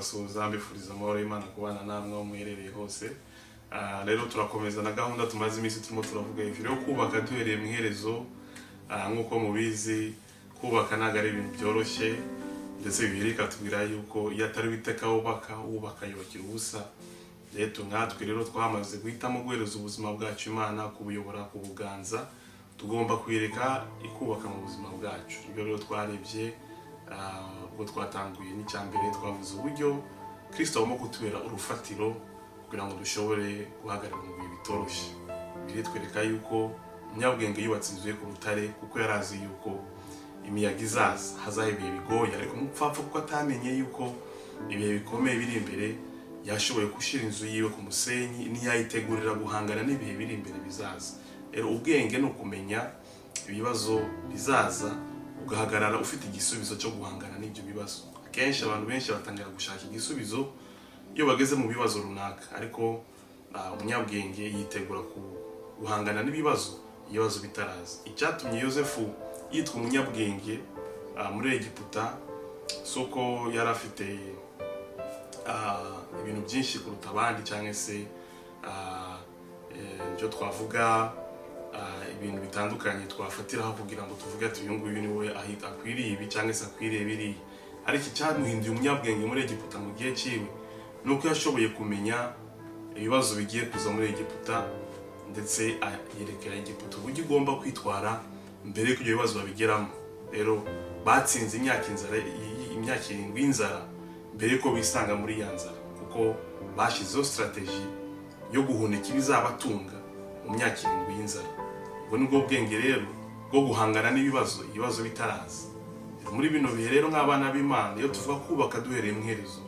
Kubasuhuza, mbifuriza amahoro y'Imana kubana namwe aho muherereye hose. Rero turakomeza na gahunda tumaze iminsi turimo turavuga hejuru yo kubaka duhereye mu iherezo. Nk'uko mubizi, kubaka ntabwo ari ibintu byoroshye, ndetse Bibiliya ikatubwira yuko iyo atari Uwiteka wubaka, wubaka yubakira ubusa. Rero nkatwe rero twamaze guhitamo guhereza ubuzima bwacu Imana, kubuyobora, kubuganza, tugomba kuyireka ikubaka mu buzima bwacu. Ibyo rero twarebye, ubwo twatanguye n'icya mbere, twavuze uburyo Kristo agomba kutubera urufatiro kugira ngo dushobore guhagarara mu bihe bitoroshye. Bibiliya itwereka yuko umunyabwenge yubatse inzu ye ku rutare, kuko yari azi yuko imiyaga izaza, hazaho ibihe bigoye. Ariko umupfapfa, kuko atamenye yuko ibihe bikomeye biri imbere, yashoboye gushyira inzu yiwe ku musenyi, ntiyayitegurira guhangana n'ibihe biri imbere bizaza. Rero ubwenge ni ukumenya ibibazo bizaza, ugahagarara ufite igisubizo cyo guhangana n'ibyo bibazo. Akenshi abantu benshi batangira gushaka igisubizo iyo bageze mu bibazo runaka, ariko umunyabwenge yitegura guhangana n'ibibazo ibibazo bitaraza. Icyatumye Yosefu yitwa umunyabwenge muri Egiputa si uko yari afite ibintu byinshi kuruta abandi, cyangwa se ibyo twavuga, ibintu bitandukanye twafatiraho kugira ngo tuvuge ati uyu nguyu niwe akwiriye ibi cyangwa se akwiriye biriya. Ariko icyamuhinduye umunyabwenge muri Egiputa mu gihe cyiwe ni uko yashoboye kumenya ibibazo bigiye kuza muri Egiputa, ndetse yereka Egiputa uburyo igomba kwitwara mbere y'uko ibyo bibazo babigeramo. Rero batsinze imyaka inzara, imyaka 7 y'inzara, mbere y'uko bisanga muri ya nzara, kuko bashyizeho strategy yo guhunika ibizabatunga mu myaka 7 y'inzara. Ubwo nibwo bwenge rero bwo guhangana n'ibibazo ibibazo bitaraza. Muri bino bihe rero, nk'abana b'Imana, iyo tuvuga kubaka duhereye mu iherezo,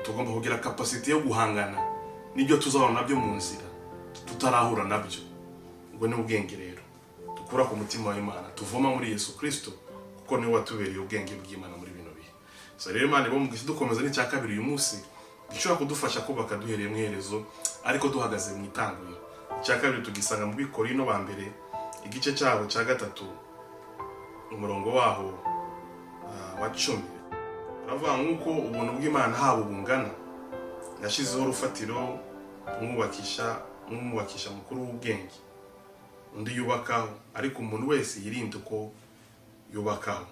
tugomba kugira capacité yo guhangana n'ibyo tuzabona nabyo mu nzira tutarahura nabyo. Ubwo ni ubwenge rero dukura ku mutima w'Imana, tuvoma muri Yesu Kristo, kuko niwe watubereye ubwenge bw'Imana muri bino bihe. So rero Imana ibahe, dukomeza n'icya kabiri uyu munsi gishobora kudufasha kubaka duhereye mu iherezo ariko duhagaze mu itanguriro. Icya kabiri tugisanga mu Bikorinto ba mbere, igice cyaho cya gatatu, umurongo waho wa 10. Baravuga: "Nk'uko ubuntu bw'Imana haba bungana, yashyizeho urufatiro nk'umwubakisha mukuru w'ubwenge, undi yubakaho. Ariko umuntu wese yirinde uko yubakaho.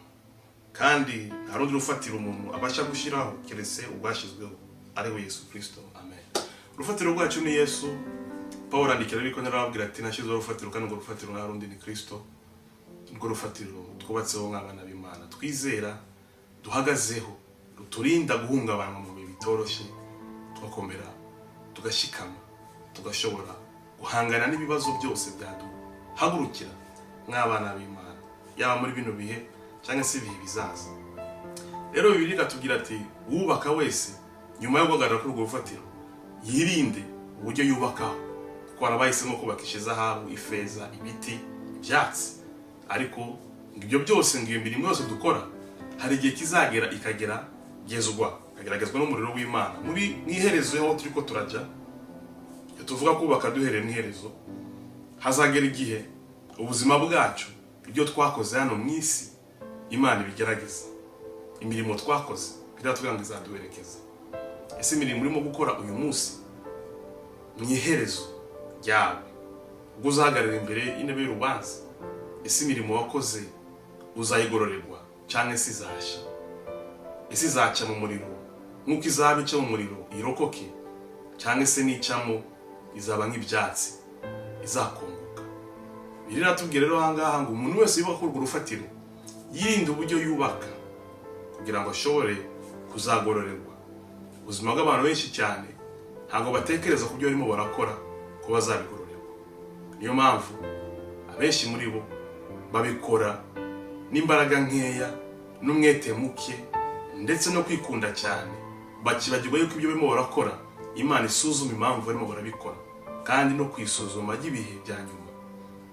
Kandi nta rundi rufatiro umuntu abasha gushyiraho keretse ubwashyizweho, ari we Yesu Kirisito." Amen. Urufatiro rwacu ni Yesu. Paul andikira ariko arababwira ati: "Nashyizeho urufatiro, kandi urwo rufatiro nta rundi, ni Kirisito." Urwo rufatiro twubatseho nk'abana b'Imana twizera, duhagazeho, ruturinda guhungabanywa mu bihe bitoroshye, tugakomera, tugashikama, tugashobora guhangana n'ibibazo byose byaduhagurukira nk'abana b'Imana, yaba muri bino bihe cyangwa se ibihe bizaza. Rero Bibiliya ikatubwira ati: "Uwubaka wese, nyuma yo guhagarara kuri urwo rufatiro, yirinde uburyo yubakaho." Kuko hari abahisemo kubakisha izahabu, ifeza, ibiti, ibyatsi, ariko ngo ibyo byose, ngo iyo mirimo yose dukora, hari igihe kizagera ikageragezwa, ikageragezwa n'umuriro w'Imana. Muri mu iherezo aho turi ko turajya, iyo tuvuga kubaka duhereye mu iherezo, hazagera igihe ubuzima bwacu, ibyo twakoze hano mu isi, Imana ibigerageza. Imirimo twakoze, biratubwira ngo izaduherekeza. Ese imirimo urimo gukora uyu munsi, mu iherezo ryawe, ubwo uzahagarara imbere y'intebe y'urubanza, ese imirimo wakoze uzayigororerwa cyangwa se izashya? Ese izaca mu muriro nk'uko izaba ica mu muriro irokoke, cyangwa se nicamo izaba nk'ibyatsi, izakongoka? Bibiliya iratubwira rero ahangaha ngo umuntu wese yubaka urwo rufatiro yirinda uburyo yubaka kugira ngo ashobore kuzagororerwa. Ubuzima bw'abantu benshi cyane, ntabwo batekereza ku byo barimo barakora ko bazabigororerwa. Niyo mpamvu abenshi muri bo babikora n'imbaraga nkeya n'umwete muke, ndetse no kwikunda cyane, bakibagirwa yuko ibyo barimo barakora Imana isuzuma impamvu barimo barabikora, kandi no ku isuzuma ry'ibihe bya nyuma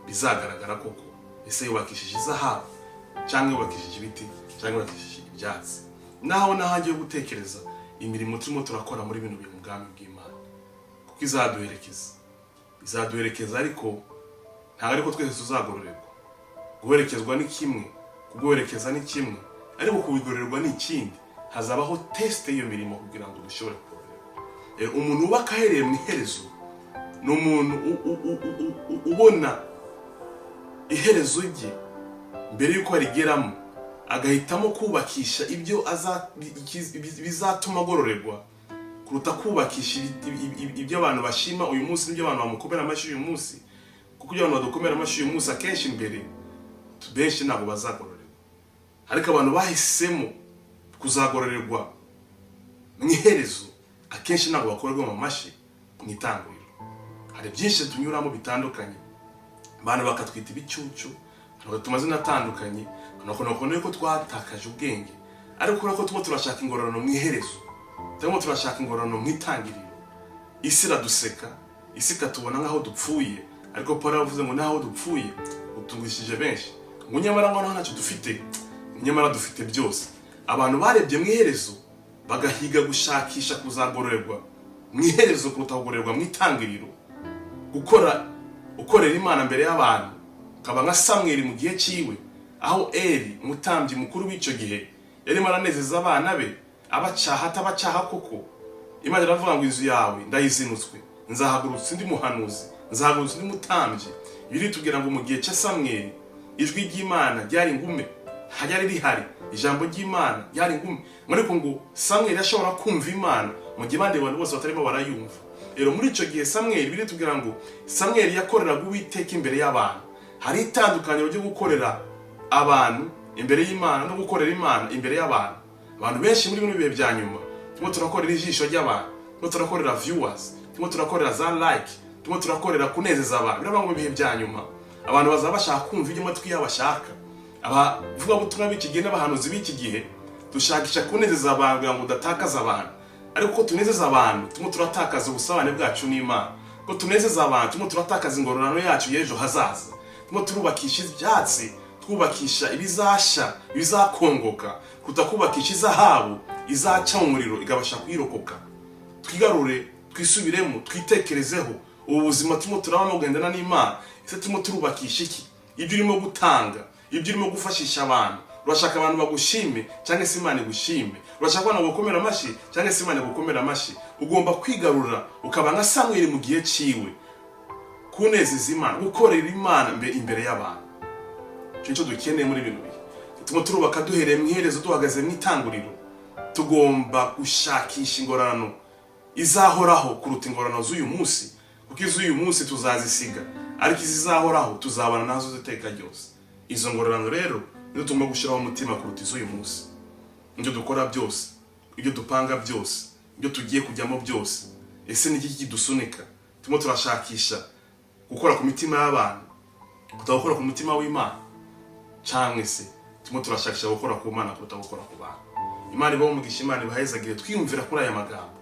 bizagaragara koko ese yubakishije izahabu cyangwa yubakishije ibiti cyangwa yubakishije ibyatsi. Naho naho gutekereza imirimo turimo turakora muri bino bintu mu bwami bw'Imana, kuko izaduherekeza, izaduherekeza, ariko ntabwo ariko twese tuzagororerwa. Guherekezwa ni kimwe, kuguherekeza ni kimwe, ariko kubigororerwa ni ikindi. Hazabaho test y'iyo mirimo kugira ngo dushobore kugororerwa. Umuntu wubaka ahereye mu iherezo ni umuntu ubona iherezo rye mbere y'uko arigeramo, agahitamo kubakisha ibyo bizatuma agororerwa kuruta kubakisha ibyo abantu bashima uyu munsi n'ibyo abantu bamukomera amashyi uyu munsi, kuko ibyo abantu badukomera amashyi uyu munsi akenshi imbere benshi ntabwo bazagororerwa. Ariko abantu bahisemo kuzagororerwa mu iherezo akenshi ntabwo bakorerwa mu mashyi mu itanguriro. Hari byinshi tunyuramo bitandukanye, abantu bakatwita ibicucu, abantu bakatwita amazina atandukanye, abantu bakabona yuko twatakaje ubwenge. Ariko kubera ko tuba turashaka ingororano mu iherezo, turimo turashaka ingororano mu itangiriro, isi iraduseka, isi ikatubona nk'aho dupfuye. Ariko Paul yavuze ngo n'aho dupfuye utungishije benshi, ngo nyamara ngo naho ntacyo dufite, nyamara dufite byose. Abantu barebye mu iherezo bagahiga gushakisha kuzagororerwa mu iherezo kuruta kugororerwa mu itangiriro, gukora ukorera Imana mbere y'abantu, ukaba nka Samweli mu gihe cyiwe, aho Eli umutambyi mukuru w'icyo gihe yarimo aranezeza abana be, abacaha atabacaha koko. Imana iravuga ngo: "Inzu yawe ndayizinutswe, nzahagurutsa undi muhanuzi, nzahagurutsa undi mutambyi." Biritubwira ngo mu gihe cya Samweli ijwi ry'Imana ryari ingume, ryari rihari, ijambo ry'Imana ryari ingume, ariko ngo Samweli ashobora kumva Imana mu gihe abandi bantu bose batarimo barayumva. Rero muri icyo gihe Samweli, biritubwira ngo Samweli yakoreraga Uwiteka imbere y'abantu. Hari itandukaniro ryo gukorera abantu imbere y'Imana no gukorera Imana imbere y'abantu. Abantu benshi muri bino bihe bya nyuma turimo turakorera ijisho ry'abantu, turimo turakorera viewers, turimo turakorera za like, turimo turakorera kunezeza abantu. Biravuga ngo mu bihe bya nyuma abantu bazaba bashaka kumva ibyo amatwi yabo ashaka. Abavugabutumwa b'iki gihe n'abahanuzi b'iki gihe dushakisha kunezeza abantu kugira ngo udatakaza abantu. Ariko ko tunezeza abantu, turimo turatakaza ubusabane bwacu n'Imana. Ko tunezeza abantu, turimo turatakaza ingororano yacu y'ejo hazaza. Turimo turubakisha ibyatsi, twubakisha ibizasha, ibizakongoka, kuruta kubakisha izahabu izaca mu muriro ikabasha kuyirokoka. Twigarure, twisubiremo, twitekerezeho. Ubu buzima turimo turabamo kugendana n'Imana, ese turimo turubakisha iki? Ibyo urimo gutanga, ibyo urimo gufashisha abantu, urashaka abantu bagushime cyangwa se Imana igushime? Urashaka abantu bagukomera amashyi cyangwa se Imana igukomera amashyi? Ugomba kwigarura, ukaba nka Samweli mu gihe ciwe, kunezeza Imana, gukorera Imana imbere y'abantu. Icyo nicyo dukeneye muri bino bihe. Turimo turubaka duhereye mu iherezo, duhagaze mu itanguriro. Tugomba gushakisha ingororano izahoraho kuruta ingororano z'uyu munsi, kuko iz'uyu munsi tuzazisiga, ariko izizahoraho tuzabana nazo iteka ryose. Izo ngororano rero nizo tugomba gushyiraho umutima kuruta iz'uyu munsi. Ibyo dukora byose, ibyo dupanga byose, ibyo tugiye kujyamo byose, ese ni iki kidusunika? Turimo turashakisha gukora ku mitima y'abantu kuruta gukora ku mutima w'Imana, cyangwa se turimo turashakisha gukora ku Mana kuruta gukora ku bantu? Imana ibahe umugisha, Imana ibahezagire. Twiyumvira kuri aya magambo: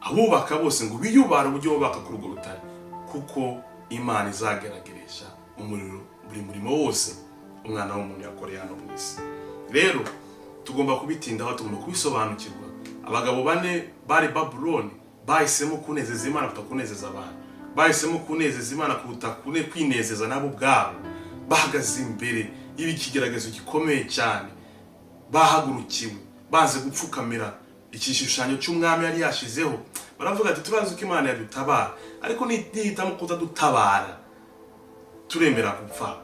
abubaka bose ngo biyubare uburyo bubaka kuri urwo rutare, kuko Imana izagerageresha umuriro buri murimo wose umwana w'umuntu yakoreye hano mu isi. Rero tugomba kubitindaho, tugomba kubisobanukirwa. Abagabo bane bari Babuloni bahisemo kunezeza Imana kuruta kunezeza abantu, bahisemo kunezeza Imana kuruta kwinezeza nabo ubwabo. Bahagaze imbere y'ikigeragezo gikomeye cyane, bahagurukiwe, banze gupfukamira igishushanyo cy'umwami yari yashizeho. Baravuga ati: "Turazi ko Imana yadutabara, ariko nihitamo kutadutabara turemera gupfa,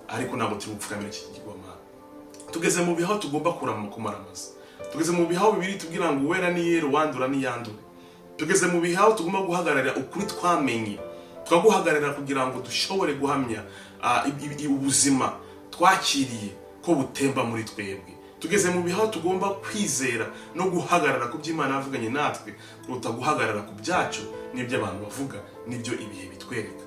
ariko ntabwo turi gupfukamira iki kigirwamana." Tugeze mu bihe aho tugomba kurama kumaramaza. Tugeze mu bihe aho Bibiliya itubwira ngo uwera niyere, uwandura niyandure. Tugeze mu bihe aho tugomba guhagararira ukuri twamenye, tukaguhagararira kugira ngo dushobore guhamya ubuzima twakiriye ko butemba muri twebwe. Tugeze mu bihe aho tugomba kwizera no guhagarara ku byo Imana yavuganye natwe kuruta guhagarara ku byacu n'ibyo abantu bavuga n'ibyo ibihe bitwereka.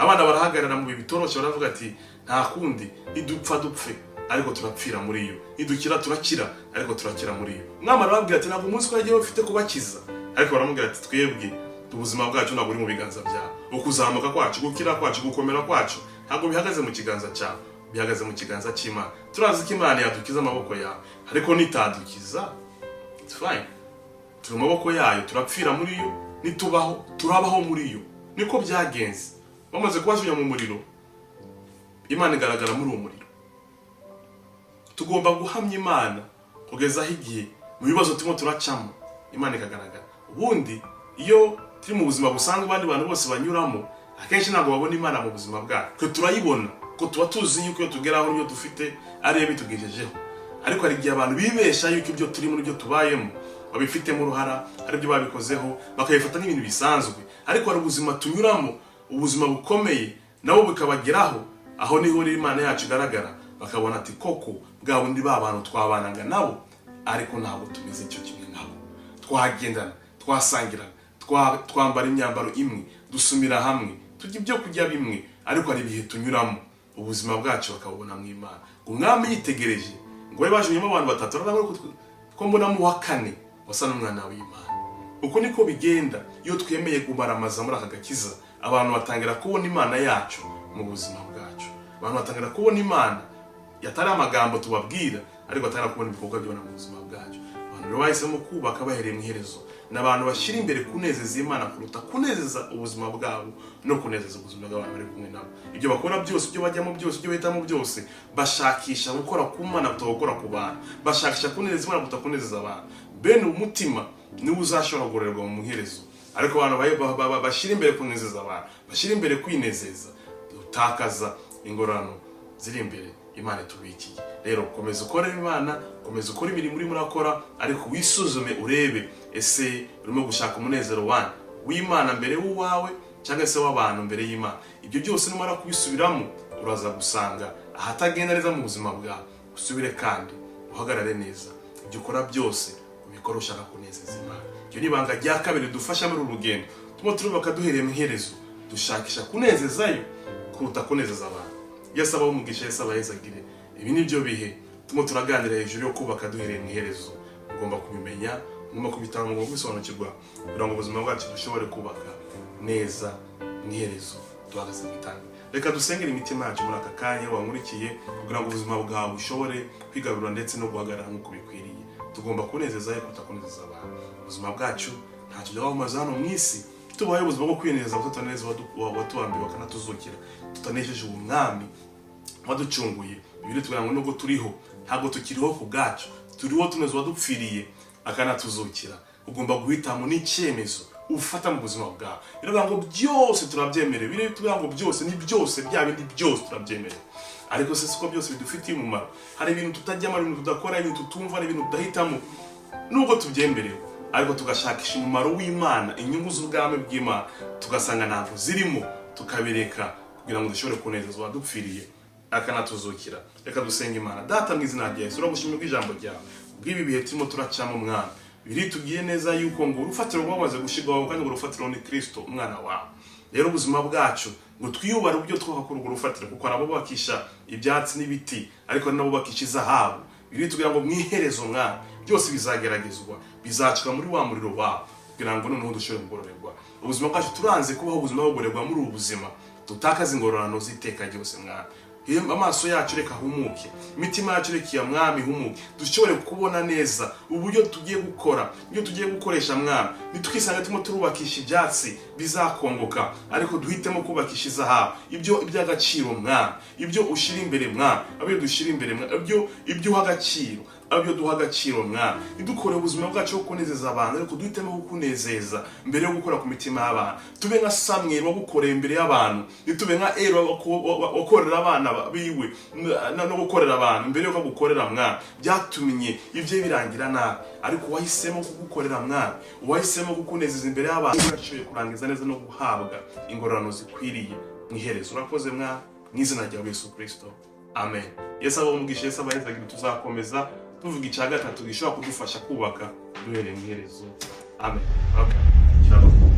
Abana barahagarara mu bihe bitoroshye, baravuga ati: "Nta kundi, nidupfa dupfe, ariko turapfira muri yo, nidukira turakira, ariko turakira muri yo." Umwami arababwira ati: "Ntabwo umunsi ko yagiye ufite kubakiza." Ariko baramubwira ati: "Twebwe ubuzima bwacu ntabwo buri mu biganza byawe. Ukuzamuka kwacu, gukira kwacu, gukomera kwacu ntabwo bihagaze mu kiganza cyawe, bihagaze mu kiganza cy'Imana. Turazi ko Imana yadukiza amaboko yawe, ariko nitadukiza, it's fine, turi mu maboko yayo, turapfira muri yo, nitubaho turabaho muri yo." Niko byagenze. Bamaze kubajugunya mu muriro, Imana igaragara muri uwo muriro. Tugomba guhamya Imana kuruta guhamya abantu. Tugomba guhamya Imana kuruta Kugeza aho igihe mu bibazo turimo turacamo, Imana ikagaragara. Ubundi iyo turi mu buzima busanzwe abandi bantu bose banyuramo, akenshi ntabwo babona Imana mu buzima bwacu. Twe turayibona ko tuba tuzi yuko iyo tugeraho n'ibyo dufite ariyo bitugejejeho. Ariko hari igihe abantu bibesha yuko ibyo turimo n'ibyo tubayemo babifitemo uruhara, aribyo babikozeho, bakabifata nk'ibintu bisanzwe. Ariko hari ubuzima tunyuramo, ubuzima bukomeye, nabo bukabageraho. Aho niho rero Imana yacu igaragara, bakabona ati: "Koko bwa bundi ba bantu twabanaga nabo, ariko ntabwo tumeze icyo kimwe nabo. Twagendana, twasangirana, twambara imyambaro imwe, dusumira hamwe, turya ibyo kurya bimwe, ariko hari ibihe tunyuramo ubuzima bwacu bakabubona mu Imana." Umwami yitegereje ngo bari bajugunyemo abantu batatu, aravuga ko mbonamo uwa kane wasa n'umwana w'Imana. Uko niko bigenda iyo twemeye kumaramaza muri aka gakiza. Abantu batangira kubona Imana yacu mu buzima bwacu. Abantu batangira kubona Imana, yatari amagambo tubabwira, ariko batangira kubona ibikorwa by'Imana mu buzima bwacu. Abantu rero bahisemo kubaka bahereye mu iherezo ni abantu bashyira imbere kunezeza Imana kuruta kunezeza ubuzima bwabo no kunezeza ubuzima bw'abantu bari kumwe nabo. Ibyo bakora byose, ibyo bajyamo byose, ibyo bahitamo byose, bashakisha gukora ku Mana kuruta gukora ku bantu, bashakisha kunezeza Imana kuruta kunezeza abantu. Bene umutima niwe uzashobora kugororerwa mu iherezo. Ariko abantu bashyira imbere kunezeza abantu, bashyira imbere kwinezeza, dutakaza ingororano ziri imbere Imana itubikiye. Rero komeza ukore Imana, komeza ukore imirimo urimo urakora, ariko wisuzume urebe: ese urimo gushaka umunezero wanyu w'Imana mbere w'uwawe, cyangwa se w'abantu mbere y'Imana? Ibyo byose numara kubisubiramo, uraza gusanga ahatagenda neza mu buzima bwawe, usubire kandi uhagarare neza. Ibyo ukora byose ubikora ushaka kunezeza Imana. Iryo ni ibanga rya kabiri ridufasha muri uru rugendo turimo turubaka duhereye mu iherezo, dushakisha kunezezayo kuruta kunezeza abantu. Yesu abahe umugisha, Yesu abahezagire. Ibi ni byo bihe turimo turaganira hejuru yo kubaka duhereye mu iherezo. Ugomba kubimenya, ugomba kubitanga, ugomba kubisobanukirwa, kugira ngo ubuzima bwacu dushobore kubaka neza mu iherezo, duhagaze mu itanga. Reka dusengere imitima yacu muri aka kanya wankurikiye, kugira ngo ubuzima bwawe bushobore kwigarura ndetse no guhagarara nk'uko bikwiriye. Tugomba kunezeza kuruta kunezeza abantu. Ubuzima bwacu ntacyo byaba bumaze hano mu isi tubaye ubuzima bwo kwinezeza, tutanezeza watubambiwe akanatuzukira, tutanejeje uwo Mwami waducunguye. Bibiliya itubwira ngo nubwo turiho, ntabwo tukiriho ku bwacu, turiho tuneze uwadupfiriye akanatuzukira. Ugomba guhitamo n'icyemezo ufata mu buzima bwawe. Biravuga ngo byose turabyemerewe. Bibiliya ngo byose ni byose, bya bindi byose turabyemerewe, ariko se siko byose bidufitiye umumaro. Hari ibintu tutajyamo, hari ibintu tudakora, ibintu tutumva, hari ibintu tudahitamo nubwo tubyemerewe, ariko tugashakisha umumaro w'Imana, inyungu z'ubwami bw'Imana, tugasanga ntabwo zirimo, tukabireka kugira ngo dushobore kunezeza uwadupfiriye akanatuzukira. Reka dusenga Imana. Data, mu izina rya Yesu, uragushimira bw'ijambo ryawe, bw'ibi bihe turimo turacamo. Mwana, biri tubwiye neza yuko ngo urufatiro rwamaze gushyirwaho, kandi ngo urufatiro ni Kristo umwana wawe. Rero ubuzima bwacu ngo twiyubare uburyo twubaka urwo rufatiro, kuko hari abubakisha ibyatsi n'ibiti, ariko hari n'abubakisha izahabu. Biri tubwira ngo mu iherezo, Mwana, byose bizageragezwa, bizacwa muri wa muriro wawe, kugira ngo noneho dushobore kugororerwa. Ubuzima bwacu turanze kubaho ubuzima bwo kugororerwa muri ubu buzima, dutakaze ingororano z'iteka ryose. Mwana, amaso yacu reka ahumuke, imitima yacu reka iya Mwami ihumuke, dushobore kubona neza uburyo tugiye gukora, ibyo tugiye gukoresha. Mwami, ntitwisange turimo turubakisha ibyatsi bizakongoka, ariko duhitemo kubakisha izahabu, ibyo iby'agaciro. Mwami, ibyo ushyira imbere, Mwami, abyo dushyira imbere. Mwami, ibyo uha agaciro, abyo duha agaciro. Mwami, ntidukore ubuzima bwacu bwo kunezeza abantu, ariko duhitemo kukunezeza mbere yo gukora ku mitima y'abantu. Tube nka Samweli wagukoreye imbere y'abantu, ntitube nka Eli wakorera abana biwe no gukorera abantu mbere yuko agukorera. Mwami, byatumye ibyo birangira nabi, ariko wahisemo kugukorera. Mwami, wahisemo kukunezeza imbere y'abantu, yashoboye kurangiza neza no guhabwa ingororano zikwiriye mu iherezo. Urakoze, Mwami, mu izina rya Yesu Kristo, amen. Yesu abahe umugisha, Yesu abahezagire. Tuzakomeza tuvuga icya gatatu gishobora kudufasha kubaka duhereye mu iherezo. Amen. Okay. Shalom.